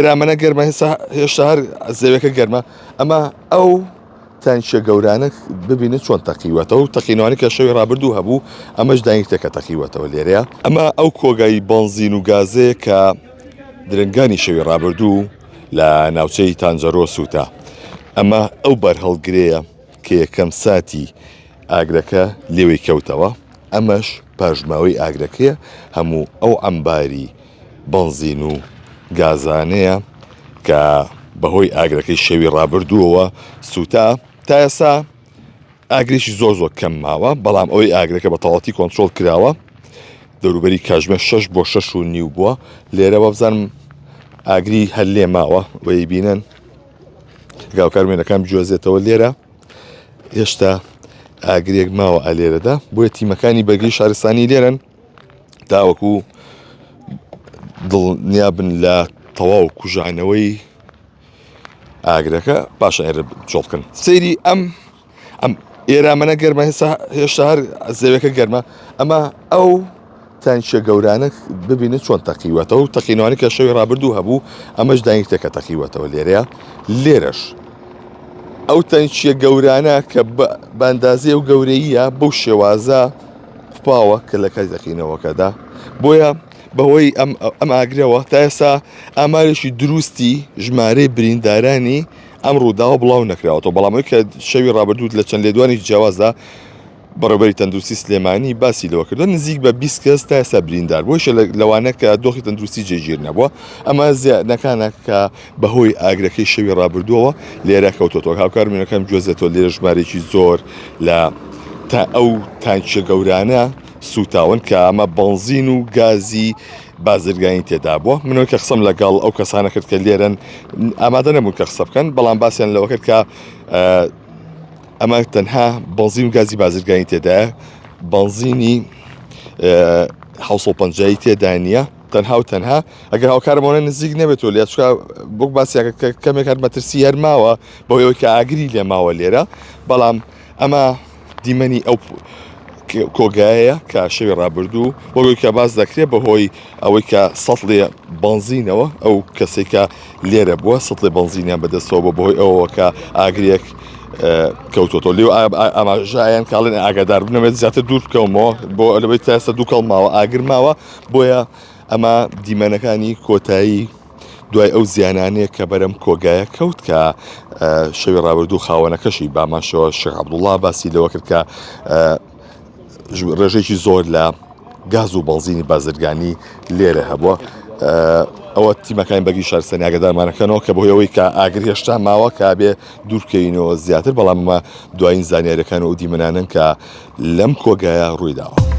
ئێرامەنە گەرمە هێستا هێشتا هەر زەوێکە گەرمە ئەمە ئەو تانکیە گەورانە ببینن چۆن تەقیوەتەوە و تەقینەوانی کە شەوی ڕابردوو هەبوو ئەمەش دانگتێکە تەقیوەتەوە لێرەیە ئەمە ئەو کۆگای بەنزین و گازەیە کە درەنگانی شەوی ڕابردوو لە ناوچەی تانجەرۆ سووتا ئەمە ئەو بارهەڵگرەیە کە یەکەم ساتی ئاگرەکە لێوەی کەوتەوە ئەمەش پاشماوەی ئاگرەکەیە هەموو ئەو عەمباری بەنزین و گازانەیە کە بەهۆی ئاگرەکەی شەوی ڕابردووەوە سووتا تا ئێستا ئاگرێکی زۆر زۆر کەم ماوە بەڵام ئەوەی ئاگرەکە بە تەواوەتی کۆنترۆڵ کراوە دەوروبەری کاژمێر 6 بۆ 6 و نیو بووە لێرەوە بزانم ئاگری هەر لێ ماوە وەی بینن گاوکار وێنەکان بگوێزێتەوە لێرە هێشتا ئاگرێک ماوە ئەلێرەدا بۆیە تیمەکانی بەرگری شارستانی لێرن تاوەکو دڵنیابن لە تەواو کوژانەوەی ئاگرەکە باشە ئێرە چۆڵ بکەن سەیری ئەم ئەم ئێرامەنە گەرمە هێستا هێشتا هەر زەوێکە گەرمە ئەمە ئەو تانکیە گەورانە ببینن چۆن تەقیوەتەوە و تەقینەوانی کە شەوی ڕابردوو هەبوو ئەمەش دانگتێکە تەقیوەتەوە لێرەیە لێرەش ئەو تەنکیە گەورانە کە بەندازی و گەورەیە بەو شێوازە کوپاوە کە لە کاتی تەقینەوەکەدا بۆیە بەهۆی ئەم ئەم ئاگرەوە تا ئێستا ئامارێکی دروستی ژمارەی بریندارانی ئەم ڕووداوە بڵاو نەکراوەتەوە بەڵام ئەوەی کە شەوی ڕابردوو لە چەند لێدوانێکی جیاوازدا بەڕێوەبەری تەندروستی سلێمانی باسی لەوە کردووە نزیک بە 20 کەس تا ئێستا بریندار بووە لەوانە کە دۆخی تەندروستی جێگیر نەبووە ئەمە زیانەکانە کە بەهۆی ئاگرەکەی شەوی ڕابردووەوە لێرە کەوتۆتەوە هاوکار مینەکان گوێزێتەوە لێرە ژمارێکی زۆر لە تا ئەو تانکیە گەورانە سوتاون کە ئەمە بەنزین و گازی بازرگانی تێدا بووە منەوە کە قسەم لەگەڵ ئەو کەسانە کرد کە لێرن ئامادە نەبوون کە قسە بکەن بەڵام باسییان لەوە کرد کە ئەمە تەنها بەنزین و گازی بازرگانی تێدایە بەنزینی 1950 تێدا نییە تەنها و تەنها ئەگەر هاوکارمەوە نزیک نەبێتەوە لێ چکە بۆک باسیەکە کە کەمێک هەر مەترسی هەر ماوە بەوەی کە ئاگری لێ ماوە لێرە بەڵام ئەمە دیمەنی ئەو کۆگایەیە کە شەوی ڕابردوو وەگەی کە باس دەکرێت بەهۆی ئەوەی کە سەتڵێ بەنزینەوە ئەو کەسێک کە لێرە بووە سەتڵێ بەنزینیان بەدەستەوە بۆ بەهۆی ئەوەوە کە ئاگرێک کەوتۆتەوە لێو ئاماژایان کاڵێن ئاگادار بنەمێت زیاتر دوور بکەومەوە بۆ لەوەی تا ئێستا دووکەڵ ماوە ئاگر ماوە بۆیە ئەمە دیمەنەکانی کۆتایی دوای ئەو زیانانەیە کە بەرەم کۆگایە کەوت کە شەوی ڕابردوو خاوەنەکەشی بامانشەوە شێخ عەبدوڵڵا باسی لەوە کرد کە ڕێژێکی زۆر لە گاز و بەنزینی بازرگانی لێرە هەبووە. ئەوە تیمەکانی بەگی شارستانی ئاگادارمانەکەنەوە کە بۆی ئەوەی کە ئاگر هێشتا ماوە کە بێ دوورکەینەوە زیاتر بەڵام ئەمە دوایین زانیاریەکان و دیمەنانن کە لەم کۆگایە ڕوویداوە.